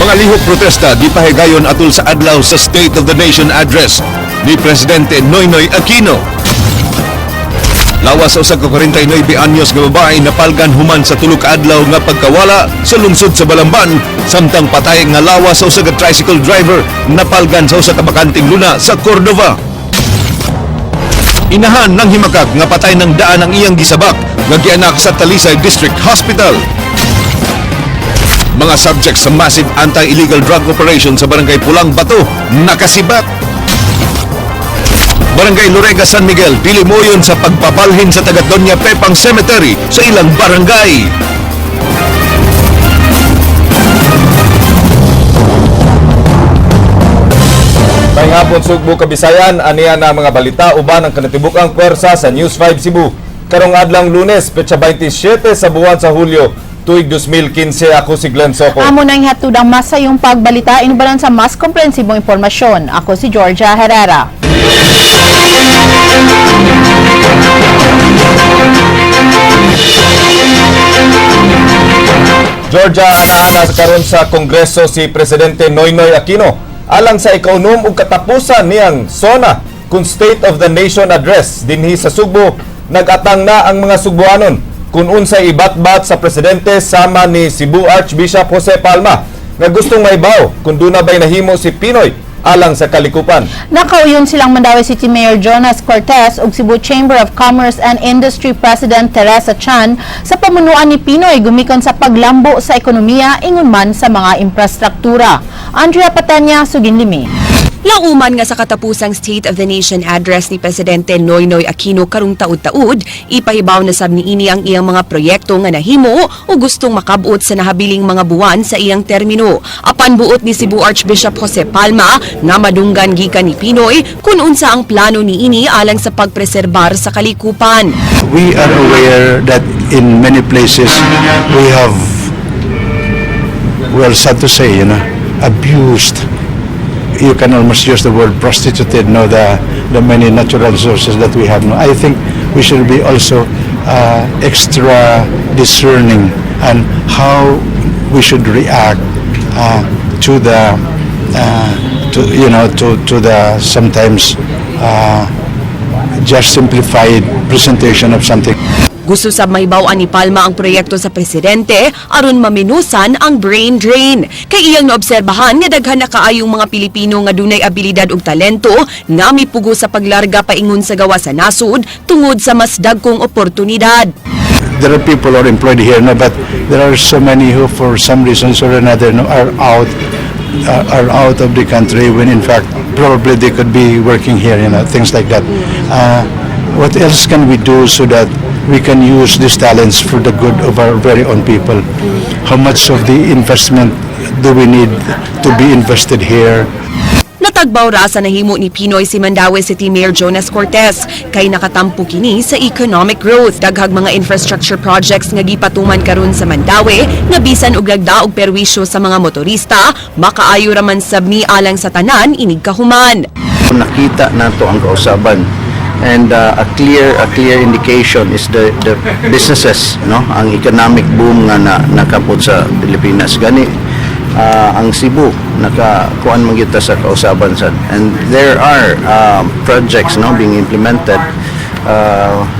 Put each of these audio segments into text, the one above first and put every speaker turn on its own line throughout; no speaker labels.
Mga lihok protesta gipahigayon atol sa adlaw sa State of the Nation Address ni Presidente Noynoy Aquino. Lawas sa usa ka 49 anyos nga babae napalgan human sa tulo ka adlaw nga pagkawala sa lungsod sa Balamban, samtang patay nga lawas sa usa ka tricycle driver napalgan sa usa ka bakanteng luna sa Cordova. Inahan ng himakak nga patay ng daan ang iyang gisabak nga gianak sa Talisay District Hospital. Mga subjects sa massive anti-illegal drug operation sa Barangay Pulang Bato nakasibat. Barangay Lorega, San Miguel, dili moyon sa pagpapalhin sa taga Doña Pepang Cemetery sa ilang barangay.
Maayong hapon, Sugbo, Kabisayan, aniya na mga balita uban ang kanatibuk-ang pwersa sa News 5 Cebu. Karong adlang Lunes, petsa 27 sa buwan sa Hulyo, tuig 2015. Ako si Glenn Soco.
Amo nang ihatod ang masayong pagbalita inubalan sa mas komprehensibong impormasyon. Ako si Georgia Herrera.
Georgia, ana-ana karon sa Kongreso si Presidente Noynoy Aquino alang sa ikaunom ug katapusan niyang SONA kung State of the Nation Address dinhi sa Sugbo. Nagatang na ang mga Sugboanon kung unsay ibatbat sa presidente sama ni Cebu Archbishop Jose Palma nga gustong maibaw kung duna bay nahimo si PNoy alang sa kalikupan.
Nakauyon silang Mandaue City Mayor Jonas Cortez ug Cebu Chamber of Commerce and Industry President Teresa Chan sa pamunuan ni PNoy gumikon sa paglambo sa ekonomiya ingon man sa mga infrastruktura. Andrea Patenya, Suginlimi.
Lauman nga sa katapusang State of the Nation Address ni Presidente Noynoy Aquino karong taud-taud, ipahibaw na sab niini ang iyang mga proyekto nga nahimo o gustong makabot sa nahabiling mga buwan sa iyang termino. Apan buot ni Cebu Archbishop Jose Palma nga madunggan gikan ni PNoy kung unsa ang plano niini alang sa pagpreserbar sa kalikupan.
We are aware that in many places we have, well, sad to say, abused. You can almost use the word prostituted, no, the many natural resources that we have. No, I think we should be also extra discerning on how we should react to the, to you know, to the sometimes just simplified presentation of something.
Gusto sab mahibaw-an ni Palma ang proyekto sa presidente aron maminusan ang brain drain. Kay iyang naobserbahan nga daghan na kaayong mga Pilipino nga dunay abilidad ug talento nga mipugo sa paglarga paingon sa gawa sa nasod tungod sa mas dagkong oportunidad.
There are people who are employed here, no, but there are so many who, for some reasons or another, no, are out of the country when in fact probably they could be working here, things like that. What else can we do so that we can use these talents for the good of our very own people? How much of the investment do we need to be invested here?
Natagbaw ra sa nahimo ni PNoy si Mandaue City Mayor Jonas Cortez kay nakatampo kini sa economic growth. Daghag mga infrastructure projects nga gipatuman karon sa Mandaue nga bisan og nagdaog perwisyo sa mga motorista, makaayo ra man sab ni alang sa tanan inig kahuman.
Nakita nato ang kausaban and a clear indication is the businesses, no, ang economic boom nga na nakapot sa Pilipinas. Gani ang Cebu naka kuan man gyud ta sa kausaban sad and there are projects, no, being implemented.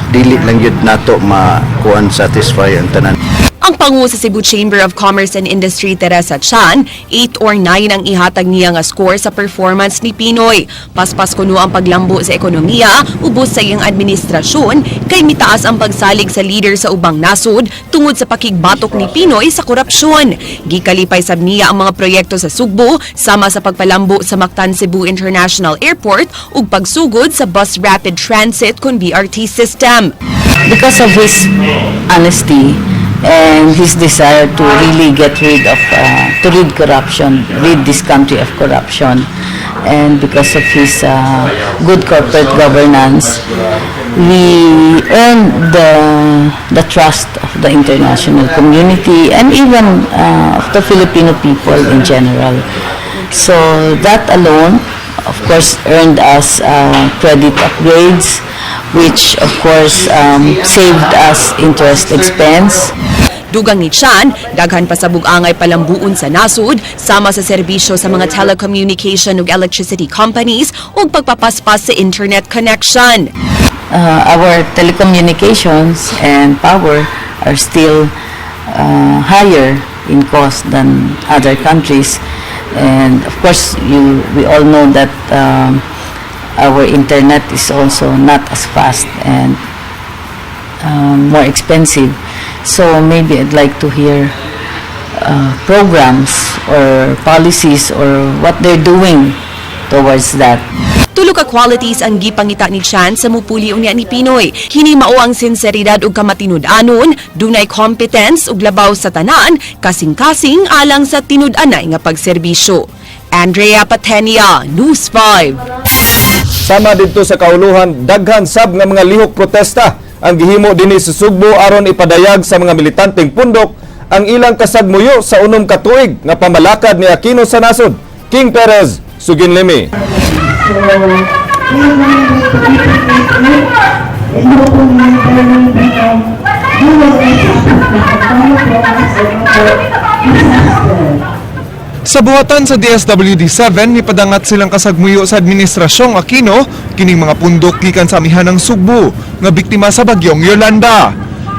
Dili lang gyud nato makuan satisfy ang tanan.
Ang pangu sa Cebu Chamber of Commerce and Industry Teresa Chan, 8 or 9 ang ihatag niya nga score sa performance ni PNoy. Paspas kuno ang paglambo sa ekonomiya, ubos sa iyang administrasyon, kay mitaas ang pagsalig sa leader sa ubang nasod tungod sa pakigbatok ni PNoy sa korupsyon. Gikalipay sab niya ang mga proyekto sa Sugbo, sama sa pagpalambo sa Mactan Cebu International Airport ug pagsugod sa Bus Rapid Transit kon BRT system.
Because of his honesty and his desire to really get rid of, to rid corruption, rid this country of corruption, and because of his good corporate governance, we earned the trust of the international community and even of the Filipino people in general. So that alone, of course, earned us credit upgrades, which of course saved us interest expense.
Dugang ni Chan, daghan pa sa bug-angay palambuon sa nasud sama sa serbisyo sa mga telecommunication ug electricity companies ug pagpapaspas sa internet connection.
Our telecommunications and power are still higher in cost than other countries. And of course, we all know that our internet is also not as fast and more expensive. So maybe I'd like to hear programs or policies or what they're doing towards that.
Tulo ka qualities ang gipangita ni Chan sa mupuli unya ni Pinoy. Kini mao ang sinseridad ug kamatinud-anon, dunay competence ug labaw sa tanan, kasing-kasing alang sa tinud-anay nga pagserbisyo. Andrea Patenia, News 5.
Sama didto sa kauluhan, daghan sab nga mga lihok protesta ang gihimo dinhi sa Sugbo aron ipadayag sa mga militanteng pundok ang ilang kasagmuyo sa 6 ka tuig nga pamalakad ni Aquino sa nasod. King Perez, Suginlimi.
So, please disaster.
Sa buhatan sa DSWD-7, nipadangat silang kasagmuyo sa Administrasyong Aquino, kining mga pundok gikan sa amihanang Sugbo, nga biktima sa bagyong Yolanda.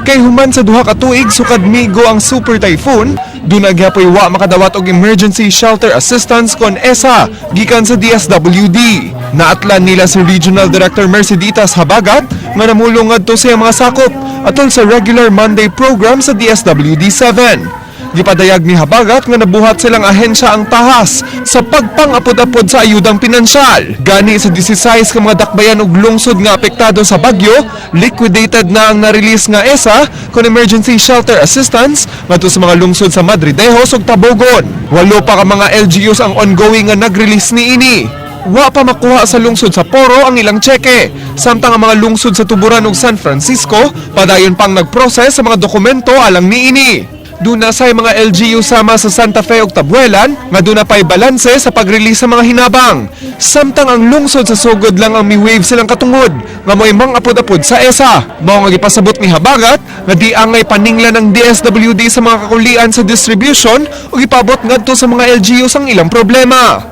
Kay human sa 2 ka tuig sukad migo ang super typhoon, duna gyapoy wa makadawat og emergency shelter assistance kon ESA gikan sa DSWD. Naatlan nila si Regional Director Merceditas Habagat nga namulong ngadto sa iyang mga sakop atol sa regular Monday program sa DSWD-7. Gipadayag ni Habagat nga nabuhat silang ahensya ang tahas sa pagpangapod-apod sa ayudang pinansyal. Gani sa 16 ka mga dakbayan ug lungsod nga apektado sa bagyo, liquidated na ang na-release nga ESA kon emergency shelter assistance ngadto sa mga lungsod sa Madridejos ug Tabogon. Walo pa ka mga LGUs ang ongoing nga nag-release niini. Wa pa makuha sa lungsod sa Poro ang ilang tseke. Samtang ang mga lungsod sa Tuburan ug San Francisco padayon pang nagproses sa mga dokumento alang niini. Duna sa mga LGU sama sa Santa Fe ug Tabuelan nga duna pa'y balanse sa pag-release sa mga hinabang. Samtang ang lungsod sa Sogod lang ang mi-waive silang katungod nga mo'y mangapod-apod sa ESA. Mao nga gipasabot ni Habagat nga di angay paninglan ng DSWD sa mga kakulian sa distribution ug ipabot ngadto sa mga LGU sang ilang problema.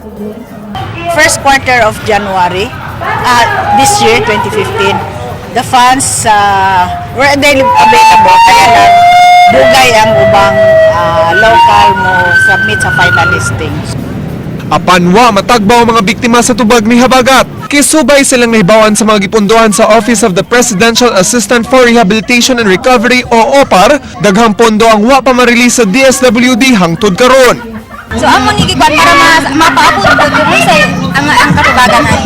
First quarter of January this year, 2015, the funds were available. Kaya lang, dugay ang ubang local mo submit sa final listing.
Apan wa matagbaw ang mga biktima sa tubag ni Habagat. Kisubay silang nahibawan sa mga gipondohan sa Office of the Presidential Assistant for Rehabilitation and Recovery o OPAR, daghang pondo ang wa pa ma-release sa DSWD hangtod karon.
So amo ni gikuan para mapaabot po kung sa ang katubagan ani.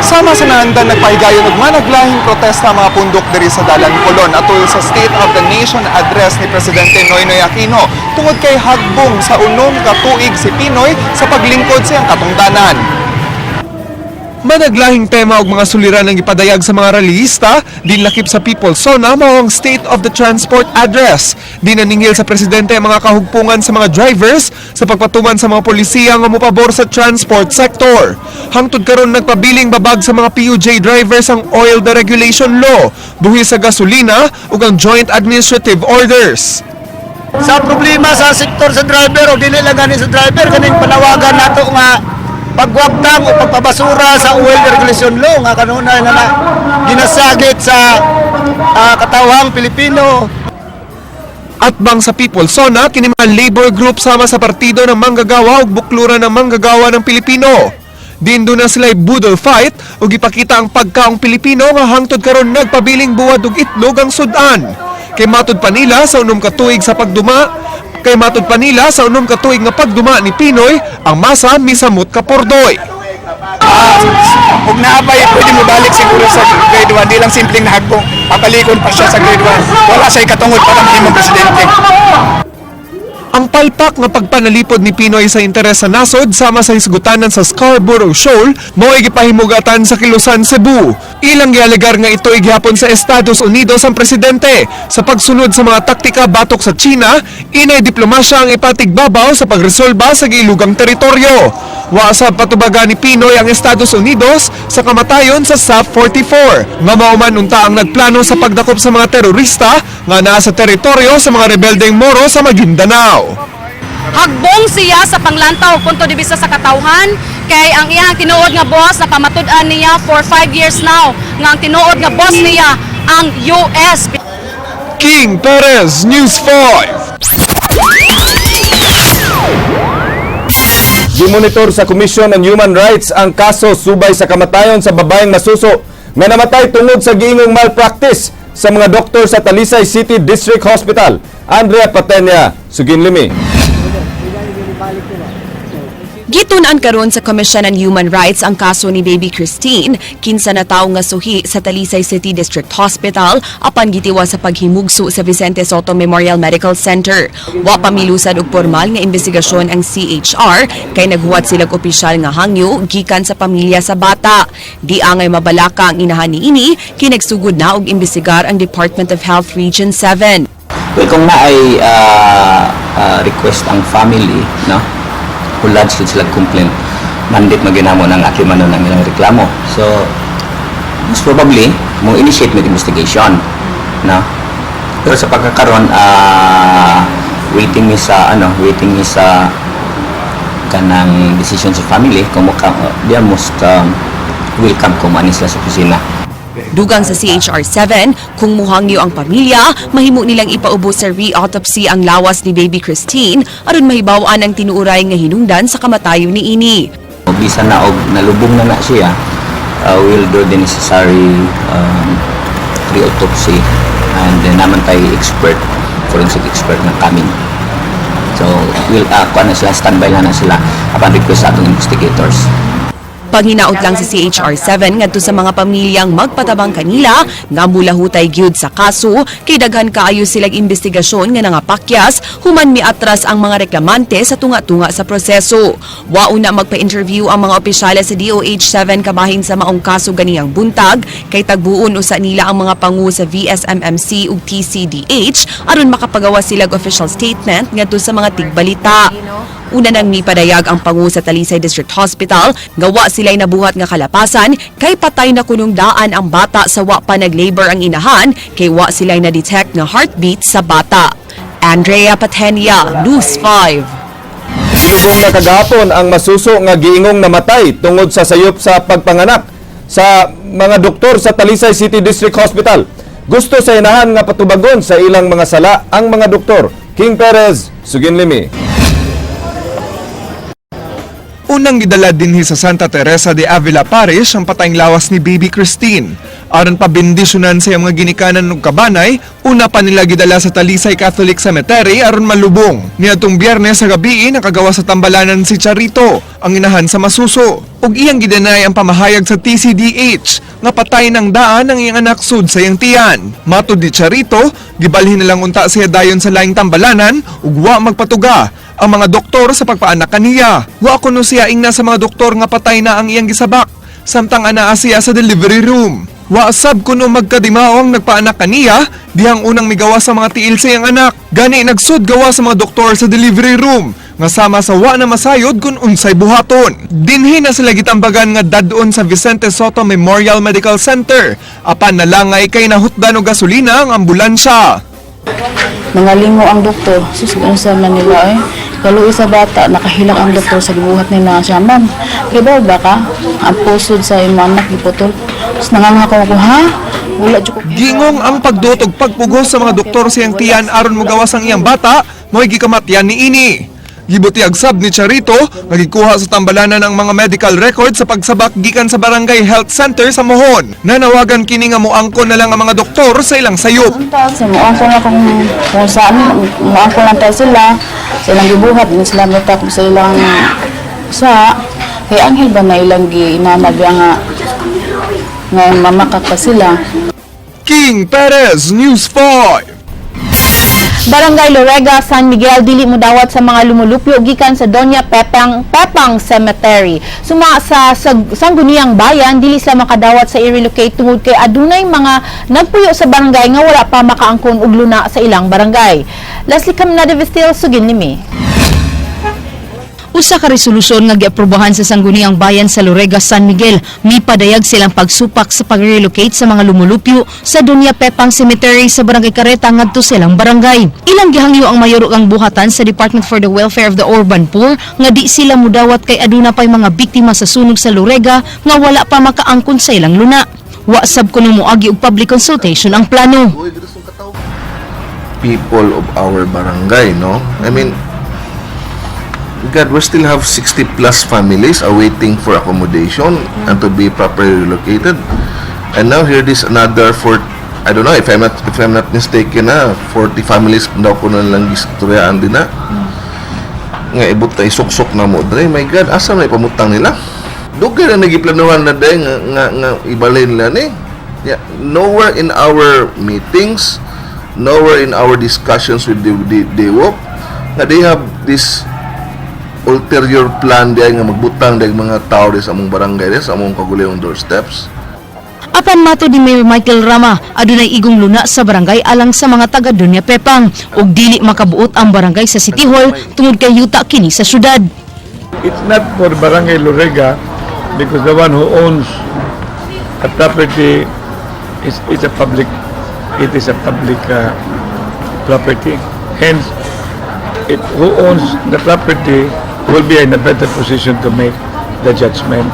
Sa
Sama sa naandan, nagpahigayon og managlahing protesta ang mga pundok diri sa Dalan Colon atol sa State of the Nation Address ni Presidente Noynoy Aquino tungod kay hagbong sa 6 ka tuig si Pinoy sa paglingkod sa iyang katungdanan. Managlahing tema og mga suliran ang gipadayag sa mga rallyista, din lakip sa People's Sona mao ang State of the Transport Address. Di naningil sa presidente ang mga kahugpungan sa mga drivers sa pagpatuman sa mga polisiya nga mopabor sa transport sector. Hangtod karon nagpabiling babag sa mga PUJ drivers ang Oil Deregulation Law, buhis sa gasolina ug ang Joint Administrative Orders.
Sa problema sa sektor sa driver o dili lang gani sa driver, kaning panawagan nato nga pagwagtang o pagpabasura sa oil regulation law nga kanunay na ginasagit sa katawhang Pilipino.
Atbang sa People's Sona, kini mga labor group sama sa Partido ng Manggagawa ug Bukluran ng Manggagawa ng Pilipino. Din na sila budol fight ug ipakita ang pagkaong Pilipino nga hangtod karon nagpabiling buwad ug itlog ang sudan. Kay matud pa nila sa 6 ka tuig nga pagduma ni Pinoy, ang masa misamot kapordoy.
Ug naa pay pwede mo balik siguro sa grade 1, di lang simpleng nahagbong, papalikon pa siya sa grade 1. Wala siya katungod para mahimong presidente.
Ang palpak nga pagpanalipod ni Pinoy sa interes sa nasod sama sa hisgutanan sa Scarborough Shoal mao'y gipahimugatan sa Kilusan, Cebu. Ilang gialegar nga ito gihapon sa Estados Unidos ang presidente sa pagsunod sa mga taktika batok sa China, inay diplomasya ang ipatigbabaw sa pagresolba sa giilugang teritoryo. Wa sa patubaga ni PNoy ang Estados Unidos sa kamatayon sa SAF 44 nga mao man unta ang nagplano sa pagdakop sa mga terorista nga naa sa teritoryo sa mga rebeldeng Moro sa Maguindanao.
Hagbong siya sa panglantaw punto de vista sa katawhan kay ang iyang tinuod nga boss na pamatud-an niya for 5 years now nga ang tinuod nga boss niya ang US.
King Perez, News 5.
Gimonitor sa Commission on Human Rights ang kaso subay sa kamatayon sa babaeng masuso nga namatay tungod sa giingong malpractice sa mga doktor sa Talisay City District Hospital. Andrea Patenya, Suginlimi.
Gitun-an karon sa Commission on Human Rights ang kaso ni Baby Christine, kinsa na tawo nga suhi sa Talisay City District Hospital apan gitiwa sa paghimugso sa Vicente Sotto Memorial Medical Center. Wa pa milusad og formal nga investigasyon ang CHR kay naghuwat silag opisyal nga hangyo gikan sa pamilya sa bata. Di angay mabalaka ang inahan niini, kinagsugod na og imbestigar ang Department of Health Region 7.
Well, kung naay request ang family, no? Kung lodge sila complaint, mandate maginamo ng akimanon ang ilang reklamo. So, most probably, mo initiate med investigation, no? Pero sa pagkakaroon, waiting mi sa kanang decision sa family kung mo they are most welcome kung maani sila sa opisina.
Dugang sa CHR7, kung muhangyo ang pamilya, mahimo nilang ipaubos sa re-autopsy ang lawas ni Baby Christine aron mahibaw-an ang tinuuray nga hinungdan sa kamatayon ni ini.
Bisan na og nalubong na na siya, we'll do the necessary re-autopsy and then naman tayo expert, forensic expert na coming. So, we'll, kuha na sila, standby lang na sila upon request sa atong investigators.
Paghinaot lang sa CHR7 ngadto sa mga pamilyang magpatabang kanila nga mulahutay gyud sa kaso kay daghan kaayo silang investigasyon nga nangapakyas human miatras ang mga reklamante sa tunga-tunga sa proseso. Wao na magpa-interview ang mga opisyales sa DOH 7 kabahin sa maong kaso ganiyang buntag kay tagbuon usa nila ang mga pangu sa VSMMC ug TCDH aron makapagawa silag official statement ngadto sa mga tigbalita. Una nang mipadayag ang pangu sa Talisay District Hospital, gawa sila'y nabuhat nga kalapasan kay patay na kunong daan ang bata sa wa pa nag-labor ang inahan kay wa sila'y na-detect nga heartbeat sa bata. Andrea Patenia, News 5.
Gilubong na kagahapon ang masuso nga giingong namatay tungod sa sayop sa pagpanganak sa mga doktor sa Talisay City District Hospital. Gusto sa inahan nga patubagon sa ilang mga sala ang mga doktor. King Perez, Suginlimi.
Unang gidala dinhi sa Santa Teresa de Avila Parish ang patayng lawas ni Baby Christine. Aron pabendisyonan sa iyang mga ginikanan ug kabanay, una pa nila gidala sa Talisay Catholic Cemetery aron malubong. Niadtong Biyernes sa gabi, nakagawa sa tambalanan si Charito, ang inahan sa masuso. Ug iyang gidenay ang pamahayag sa TCDH nga patay ng daan ang iyang anak sud sa iyang tiyan. Matod ni Charito, gibalhin na lang unta siya dayon sa laing tambalanan ug wa magpatuga ang mga doktor sa pagpaanak kaniya. Wa kuno siya ingna sa mga doktor nga patay na ang iyang gisabak samtang anaa siya sa delivery room. Wa sab kuno magkadimao ang nagpaanak kaniya dihang unang migawa sa mga tiil sa iyang anak. Gani nagsud gawa sa mga doktor sa delivery room nga sama sa wa na masayod kung unsay buhaton. Dinhi na sila gitambagan nga dadon sa Vicente Sotto Memorial Medical Center apan nalangay kay nahutdan og gasolina ang ambulansya.
Nangalingo ang doktor. Sus, sa Manila eh. Kaluoy sa bata, nakahilak ang doktor sa gibuhat nila siya. "Ma'am, kay ba ka? Ang pusod sa imong anak giputol." Tapos nangangako ko, "Ha? Wala jud ko."
Gingong ang pagduot og pagpugos sa mga doktor sa iyang tiyan aron mogawas ang iyang bata, mo'y gikamatyan ni ini. Gibutiyag sab ni Charito nga gikuha sa tambalanan ang mga medical records sa pagsabak gikan sa Barangay Health Center sa Mohon. Nanawagan kini nga moangkon na lang ang mga doktor sa ilang sayop.
Sa muangko na kung saan, muangko lang tayo sila, sa ilang gibuhat, hindi sila mutak sa ilang sa, kay anghel ba na ilang giinana nga nga mamakak pa sila.
King Perez, News 5.
Barangay Lorega, San Miguel, dili modawat sa mga lumulupyo gikan sa Doña Pepang Pepang Cemetery. Suma sa Sangguniang Bayan, dili sila makadawat sa i-relocate tungod kay adunay mga nagpuyo sa barangay nga wala pa makaangkon og luna sa ilang barangay. Leslie Camnada Vestil, Suginlimi.
Usa ka resolusyon nga giaprobahan sa Sangguniang Bayan sa Lorega, San Miguel, mipadayag silang pagsupak sa pag-relocate sa mga lumulupyo sa Doña Pepang Cemetery sa Barangay Careta ngadto sa ilang barangay. Ilang gihangyo ang mayor ug ang buhatan sa Department for the Welfare of the Urban Poor nga di sila mudawat kay aduna pay mga biktima sa sunog sa Lorega nga wala pa makaangkon sa ilang luna. Wa sab kuno moagi og public consultation ang plano.
People of our barangay, no? I mean, God, we still have 60 plus families awaiting for accommodation and to be properly relocated. And now here this another for, I don't know if I'm not mistaken na 40 families daw kuno lang gistoryaan din na. Nga ibot ta isuksok na mo dre. My God, asa na ipamutang nila? Dugay na nagiplanuhan na day nga ibalhin nila ni. Yeah, nowhere in our meetings, nowhere in our discussions with the DEWOP nga they have this ulterior plan diay nga magbutang diay mga tao di sa among barangay di sa among kaguliyong doorsteps.
Apan matod ni Mayor Michael Rama, adunay igong luna sa barangay alang sa mga taga Doña Pepang ug dili makabuot ang barangay sa City Hall tungod kay yuta kini sa syudad.
It's not for Barangay Lorega because the one who owns a property is a public it is a public property. Hence, who owns the property will be in a better position to make the judgment.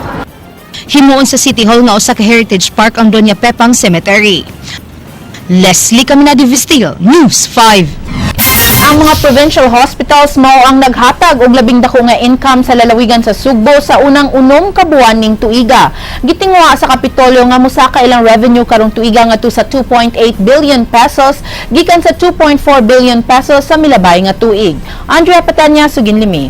Himuon sa City Hall nga usa ka heritage park ang Doña Pepang Cemetery. Leslie Caminadi Vistil, News 5.
Ang mga provincial hospitals mao ang naghatag og labing dako nga income sa lalawigan sa Sugbo sa unang 6 ka buwan ning tuiga. Gitingwa sa Kapitolyo nga mosaka ilang revenue karong tuiga ngadto sa 2.8 billion pesos gikan sa 2.4 billion pesos sa milabay nga tuig. Andrea Patanya, Suginlimi.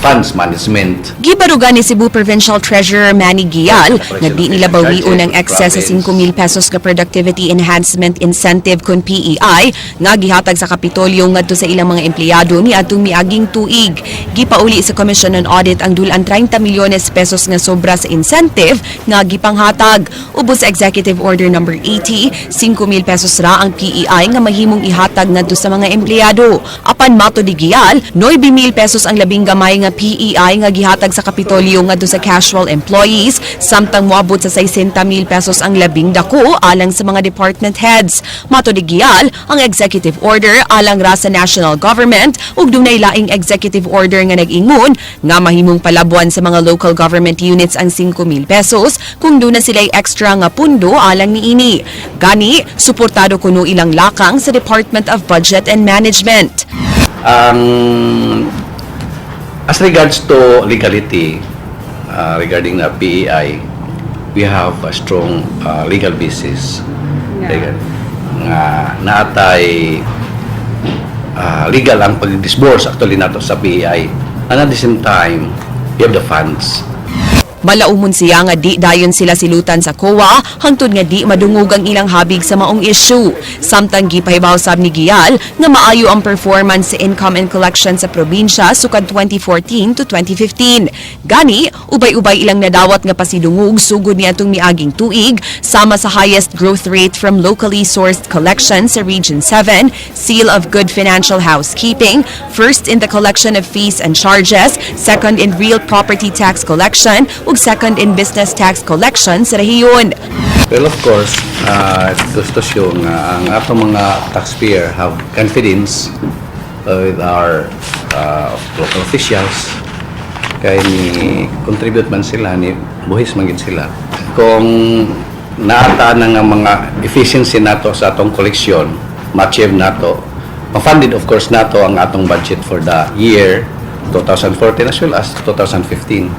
Funds management.
Gibarugan ni Cebu Provincial Treasurer Manny Gial nga di nila bawion ang excess sa 5,000 pesos nga Productivity Enhancement Incentive kon PEI nga gihatag sa Kapitolyo ngadto sa ilang mga empleyado ni atong miaging tuig. Gipauli sa Commission on Audit ang dulan 30 milyones pesos nga sobra sa incentive nga gipanghatag. Ubos sa Executive Order number 80, 5,000 pesos ra ang PEI nga mahimong ihatag ngadto sa mga empleyado. Apan matod ni Gial, 9,000 pesos ang labing gamay nga PEI nga gihatag sa Kapitolyo ngadto sa casual employees, samtang moabot sa 60,000 pesos ang labing dako alang sa mga department heads. Matod ni Gial, ang executive order alang ra sa national government ug dunay laing executive order nga nag-ingon nga mahimong palabuan sa mga local government units ang 5,000 pesos kung duna sila'y extra nga pundo alang niini. Gani, suportado kuno ilang lakang sa Department of Budget and Management.
Ang as regards to legality regarding the PEI, we have a strong legal basis. Yeah. Nga naatay legal ang pag-disburse actually nato sa PEI. And at the same time, we have the funds.
Malaumon siya nga di dayon sila silutan sa COA hangtod nga di madungog ang ilang habig sa maong issue. Samtang gipahibaw sab ni Gial nga maayo ang performance sa income and collection sa probinsya sukad 2014 to 2015. Gani, ubay-ubay ilang nadawat nga pasidungog sugod ni atong miaging tuig sama sa highest growth rate from locally sourced collection sa Region 7, seal of good financial housekeeping, first in the collection of fees and charges, second in real property tax collection, ug second in business tax collection sa rehiyon.
Well, of course, it goes to show nga ang atong mga taxpayer have confidence with our local officials kay ni contribute man sila, ni buhis man gid sila. Kung naata na nga mga efficiency nato sa atong koleksyon, ma-achieve nato, ma-funded of course nato ang atong budget for the year 2014 as well as 2015.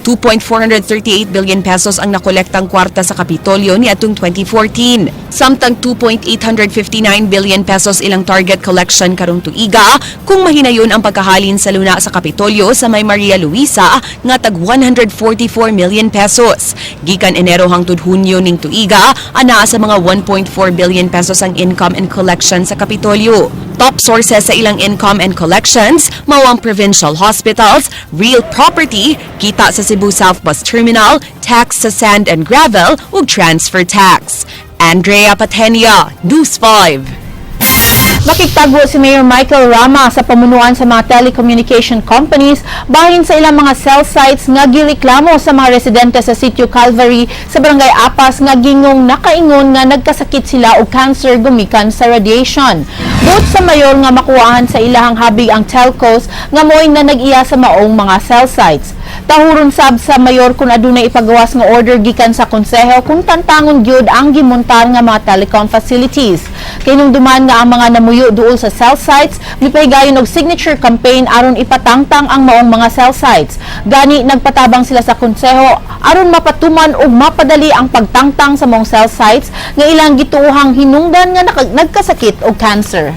2.438 billion pesos ang nakolektang kwarta sa Kapitolyo ni atong 2014. Samtang 2.859 billion pesos ilang target collection karong tuiga kung mahinayon ang pagkahalin sa luna sa Kapitolyo sa may Maria Luisa nga tag 144 million pesos. Gikan Enero hangtod Hunyo ning tuiga, anaa sa mga 1.4 billion pesos ang income and collection sa Kapitolyo. Top sources sa ilang income and collections mao ang provincial hospitals, real property, kita sa Cebu South Bus Terminal, tax sa sand and gravel ug transfer tax. Andrea Patenia, News 5.
Makigtagbo si Mayor Michael Rama sa pamunuan sa mga telecommunication companies bahin sa ilang mga cell sites nga gireklamo sa mga residente sa Sitio Calvary sa Barangay Apas nga gingong nakaingon nga nagkasakit sila og cancer gumikan sa radiation. Buot sa mayor nga makuhaan sa ilahang habig ang telcos nga mo'y na nag-iya sa maong mga cell sites. Tahuron sab sa mayor kung adunay ipagawas nga order gikan sa konseho kung tantangon gyud ang gimontar nga mga telecom facilities. Kahinumduman nga ang mga namuyo duol sa cell sites mipahigayon og signature campaign aron ipatangtang ang maong mga cell sites. Gani nagpatabang sila sa konseho aron mapatuman ug mapadali ang pagtangtang sa maong cell sites nga ilang gituohang hinungdan nga nagkasakit og cancer.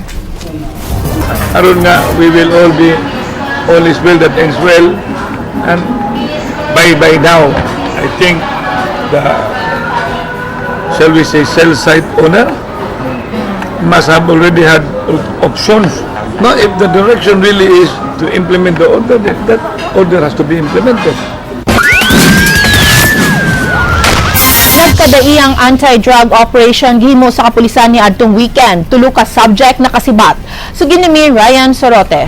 Aron nga we will all be, all is well that ends well, and by now I think the, shall we say, cell site owner must have already had options. Now, if the direction really is to implement the order, then that order has to be implemented.
Nagkadaiyang anti-drug operation gihimo sa kapulisan ni adtong weekend. Tulo ka subject nakasibat. Sugin ni Ryan Sorote.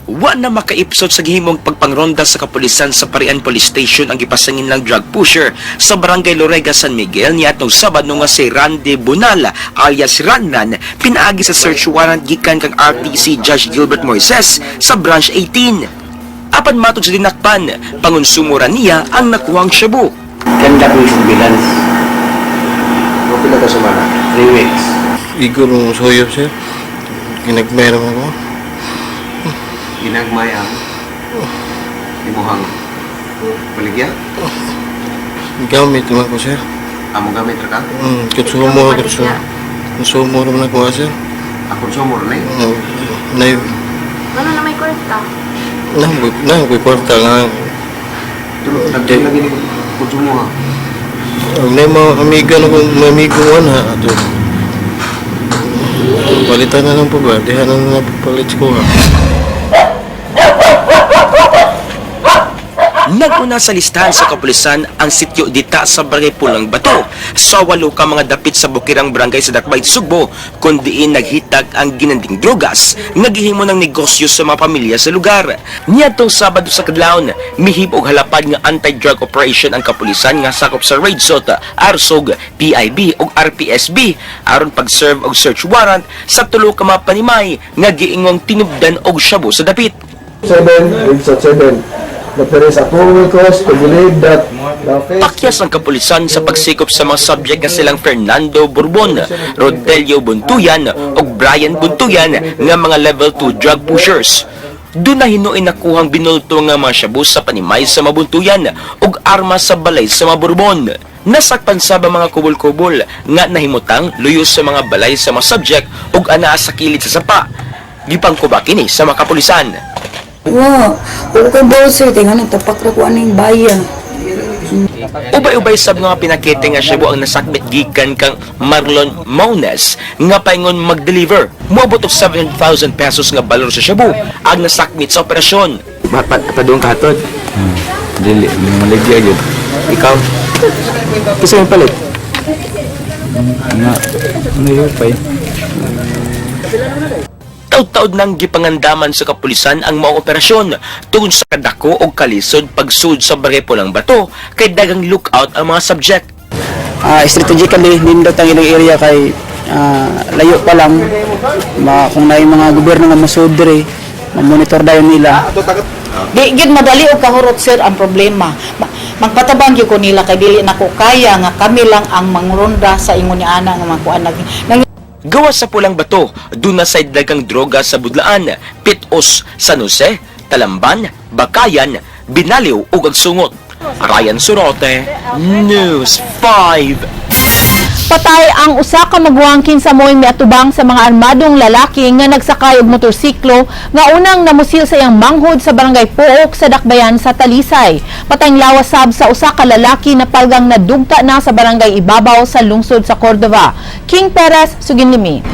Wa na makaipsot sa gihimong pagpangronda sa kapulisan sa Parian Police Station ang gipasangin lang drug pusher sa Barangay Lorega, San Miguel niadtong Sabado nga si Randy Bunal alias Ranran, pinaagi sa search warrant gikan kang RTC Judge Gilbert Moises sa Branch 18. Apan matod sa dinakpan, pangonsumo ra niya ang nakuhang shabu.
Ganda ko yung surveillance. Pila ka semana? 3 weeks.
Igor mo suyop, sir. Ginagmay naman ako.
Ginagmay ang imuhang baligya?
Gamit naman ko, sir.
Amo gamit ra ka?
Konsumo, konsumo. Konsumo naman ako, sir.
Ah, konsumo ra ni?
Na,
Ano na may kwarta?
Na, ko'y kwarta nga.
Lagi lagi ni konsumo ha.
Ang na mga amiga na ko, mga amigo ko na, ato. Palitan na lang po ba? Diha na lang palit ko ha.
Naguna sa listahan sa kapulisan ang sityo Dita sa Barangay Pulang Bato sa walo ka mga dapit sa Bukirang Barangay sa Dakbay, Sugbo, kung diin naghitag ang ginanding drogas nga gihimo ng negosyo sa mga pamilya sa lugar. Niadtong Sabado sa kadlawon, mihib og halapad nga anti-drug operation ang kapulisan nga sakop sa Raidsot, ARSOG, PIB ug RPSB aron pag-serve og search warrant sa tulo ka mga panimay nga giingong tinubdan og shabu sa dapit.
7, Raidsot 7, that there is a probable cause to believe that the offense
Pakyas ang kapulisan sa pagsikop sa mga subject nga silang Fernando Bourbon, Rodelio Buntuyan ug Brian Buntuyan nga mga level 2 drug pushers. Doon na hinuin nakuhang binulto nga mga shabu sa panimay sa Mabuntuyan ug arma sa balay sa mga Bourbon. Nasakpan sa mga kubol-kubol nga nahimutang luyo sa mga balay sa mga subject ug anaa sa kilid sa sapa. Gipangkuba kini sa mga kapulisan.
Wa, oo kay boss, kay nga tapak ra ko aning bayan.
Ubay-ubay sab nga pinakete nga shabu ang nasakbit gikan kang Marlon Maunes nga paingon mag-deliver. Moabot og 700,000 pesos nga balor sa shabu ang nasakmit sa operasyon.
Padung ka hatod? Dili, maligya gyud. Ikaw? Kinsa may palit? Nga, ano yun pa eh?
Taud-taud nang gipangandaman sa kapulisan ang maong operasyon tungod sa kadako og kalisod pagsud sa Barangay Pulang Bato kay dagang lookout ang mga subject.
Strategically nindot ang ilang area kay layo pa lang kung naay mga gobyerno nga masud diri, ma-monitor dayon nila.
Di gid madali og kahurot, sir, ang problema. Magpatabang gyud ko nila kay dili nako kaya nga kami lang ang mangronda sa ingon ni ana nga mga kuan nag
Gawa sa Pulang Bato, doon na sa dagang droga sa Budlaan, Pitos, San Jose, Talamban, Bakayan, Binaliw ug Agsungot. Ryan Surote, News 5.
Patay ang usa ka maguwang kinsa mo'y miatubang sa mga armadong lalaki nga nagsakay og motorsiklo nga unang namusil sa iyang manghod sa Barangay Pook sa Dakbayan sa Talisay. Patayng lawas sab sa usa ka lalaki na palgang nadugta na sa Barangay Ibabaw sa lungsod sa Cordova. King Perez, suginlimi.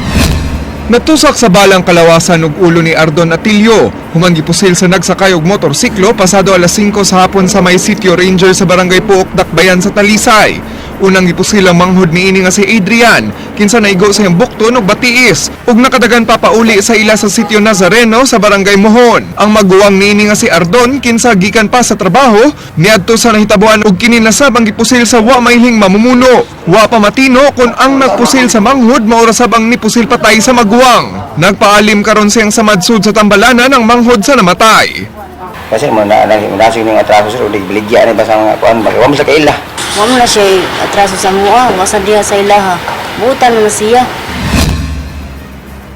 Natusak sa balang kalawasan ug ulo ni Ardon Atilio, human gipusil sa nagsakay og motorsiklo pasado alas 5 sa hapon sa may Sitio Ranger sa Barangay Pook, Dakbayan sa Talisay. Unang gipusil ang manghod niini nga si Adrian, kinsa naigo sa iyang bukton og batiis ug nakadagan papauli sa ila sa sitio Nazareno sa barangay Mohon. Ang maguwang niini nga si Ardon, kinsa gikan pa sa trabaho, niadto sa nahitabuan ug kini nasab ang gipusil sa wa mailhing mamumuno. Wa pa matino kung ang nagpusil sa manghod mao ra sab ang nipusil patay sa maguwang. Nagpaalim karon siyang samadsud sa tambalanan ang manghod sa namatay.
Kasi mo na nasig ning atraso, sir, ulig baligya ni ba sa mga kuan ba. Wa mo sa kaila.
Wa mo na siya atraso sa mua, wa sa diha sa ilaha. Butan na siya.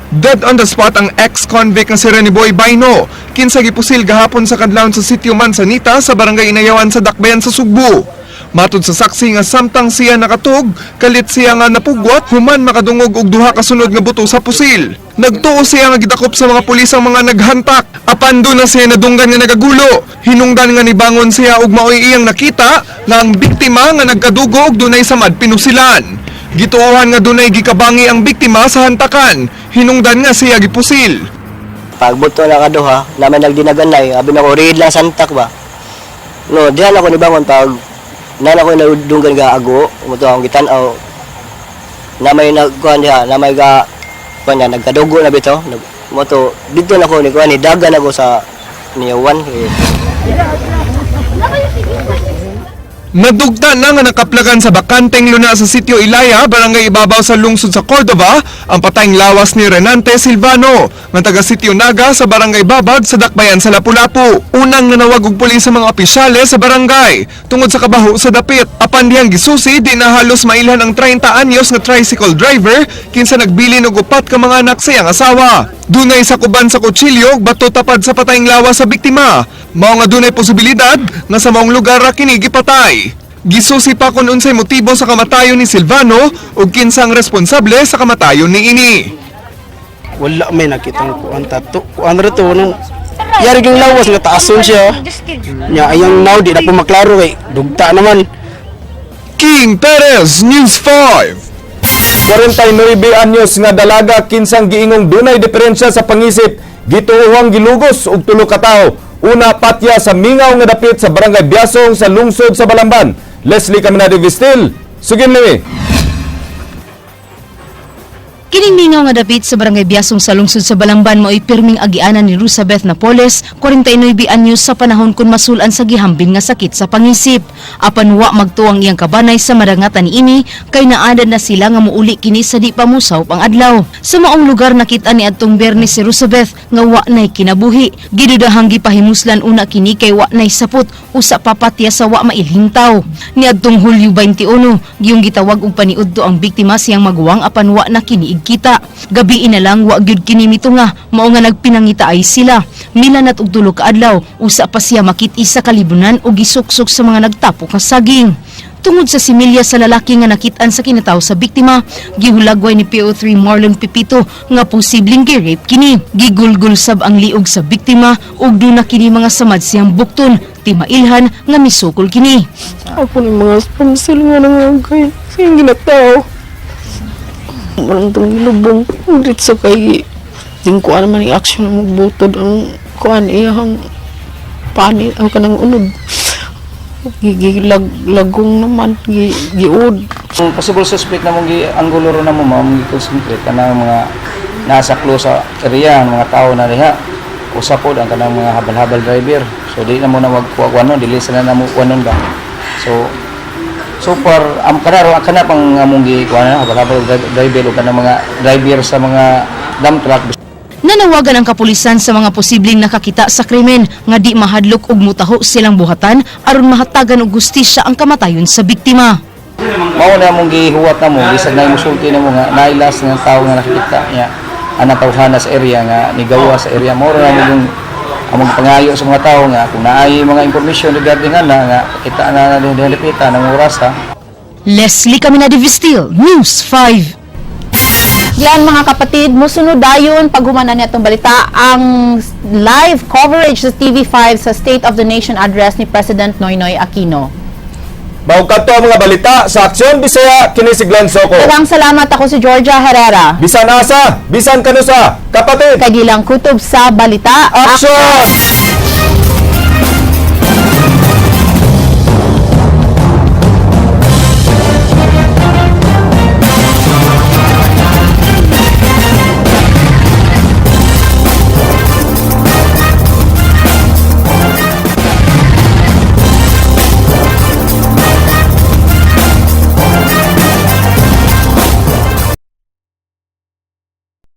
Dead on the spot ang ex-convict nga si Rene Boy Baino, kinsa gipusil gahapon sa kadlawon sa sitio Manzanita sa barangay Inayawan sa Dakbayan sa Sugbo. Matud sa saksi nga samtang siya nakatug, kalit siya nga napugwat human makadungog og duha ka sunod nga buto sa pusil. Nagtuo siya nga gidakop sa mga pulis ang mga naghantak. Apan duna siya nadunggan nga nagagulo. Hinungdan nga nibangon siya ug maoy iyang nakita nga ang biktima nga nagkadugo og dunay samad pinusilan. Gituohan nga dunay gikabangi ang biktima sa hantakan. Hinungdan nga siya gipusil.
Pagbuto na kaduha, naman nagdinaganay, abi na ko read lang santak ba. No, dihan ako nibangon pag nana ko nadunggan ga ago, mo to akong gitan-aw. Na may nagkuan diha, na may ga kuan niya, nagkadugo na bito. Mo to dito na ko ni kuan ni dagan ako sa niyawan eh.
Nadugta na nga nakaplagan sa bakanteng luna sa sitio Ilaya, barangay Ibabaw sa lungsod sa Cordova, ang patayng lawas ni Renante Silvano, nga taga sitio Naga sa barangay Babag sa Dakbayan sa Lapu-Lapu. Unang nanawag og pulis sa mga opisyales sa barangay tungod sa kabaho sa dapit. Apan dihang gisusi, di na halos mailhan ang 30 anyos nga tricycle driver kinsa nagbilin og upat ka mga anak sa iyang asawa. Dunay sakuban sa kutsilyo ug bato tapad sa patayng lawas sa biktima. Mao nga dunay posibilidad nga sa maong lugar ra kini gipatay. Gisusi pa kung unsay motibo sa kamatayon ni Silvano ug kinsang responsable sa kamatayon niini.
Wala may nakitang kuan tato. Kuan ra to nung yari yung lawas nga taason siya. Nya ayang now di na po maklaro kay dugta naman.
King Perez, News 5.
49 anyos nga dalaga kinsang giingong dunay diferensya sa pangisip, gituohang gilugos og tulo ka tawo. Una patya sa mingaw nga dapit sa barangay Biasong sa lungsod sa Balamban. Leslie Caminade Vistil, sugin limi.
Kining mingaw nga dapit sa barangay Biasong sa lungsod sa Balamban mao'y pirming agianan ni Rosabeth Napoles, 49 anyos sa panahon kun masulan sa gihambin nga sakit sa pangisip. Apan wa magtuwang iyang kabanay sa madangatan niini kay naadad na sila nga muuli kini sa di pa musaw pang adlaw. Sa maong lugar nakita ni adtong Biyernes si Rosabeth nga wa nay kinabuhi. Gidudahang gipahimuslan una kini kay wa nay sapot usa papatya sa wa mailhing tawo. Niadtong Hulyo 21, giyong gitawag og paniudto ang biktima siyang maguwang apan wa na kini igkita. Gabi na lang wa gyud kini mitunga, mao nga nagpinangita ay sila. Milanat og tulo ka adlaw, usa pa siya makit-i sa kalibunan og gisuksok sa mga nagtapok nga saging. Tungod sa similya sa lalaki nga nakit-an sa kinataw sa biktima, gihulagway ni PO3 Marlon Pipito nga posibleng gi-rape kini. Gigulgul sab ang liog sa biktima ug duna kini mga samad siyang bukton, timailhan nga misukol kini.
Ako ni mga sponsor nga nangagay sa iyong ginatao. Walang itong gilubong. Diretso kay din ko naman yung action ng magbutod ang kuan iyang pani ang kanang unod. Gigilagong naman, giud.
Ang possible suspect na mong gi-anggulo ro na mo ma'am, gi-concentrate kanang mga nasa close sa area, ang mga tao na diha. Usa pod ang kanang mga habal-habal driver. So di na mo na magkuha no, dili sila na mo kuha ba. So far am kana ro kana pang among gi kuha na habal-habal driver o kanang mga driver sa mga dump truck.
Nanawagan ang kapulisan sa mga posibleng nakakita sa krimen nga di mahadlok og mutaho silang buhatan aron mahatagan og hustisya ang kamatayon sa biktima.
Mao na among gihuwat na mo, bisag na musulti na mo nga nailas nga tao nga nakikita niya ang natawhana sa area nga nigawa sa area mo ra mo yung among pangayo sa mga tao nga kung naay mga information regarding ana nga kita na na din dipita ng oras ha.
Leslie Caminade Vistil, News 5.
Yan mga kapatid, musunod dayon paghuman na atong balita ang live coverage sa TV5 sa State of the Nation Address ni President Noynoy Aquino.
Mao kadto ang mga balita sa Aksyon Bisaya, kini si Glenn Soco.
Daghang salamat, ako si Georgia Herrera.
Bisan asa, bisan kanusa, kapatid.
Kay gilang kutob sa balita.
Aksyon!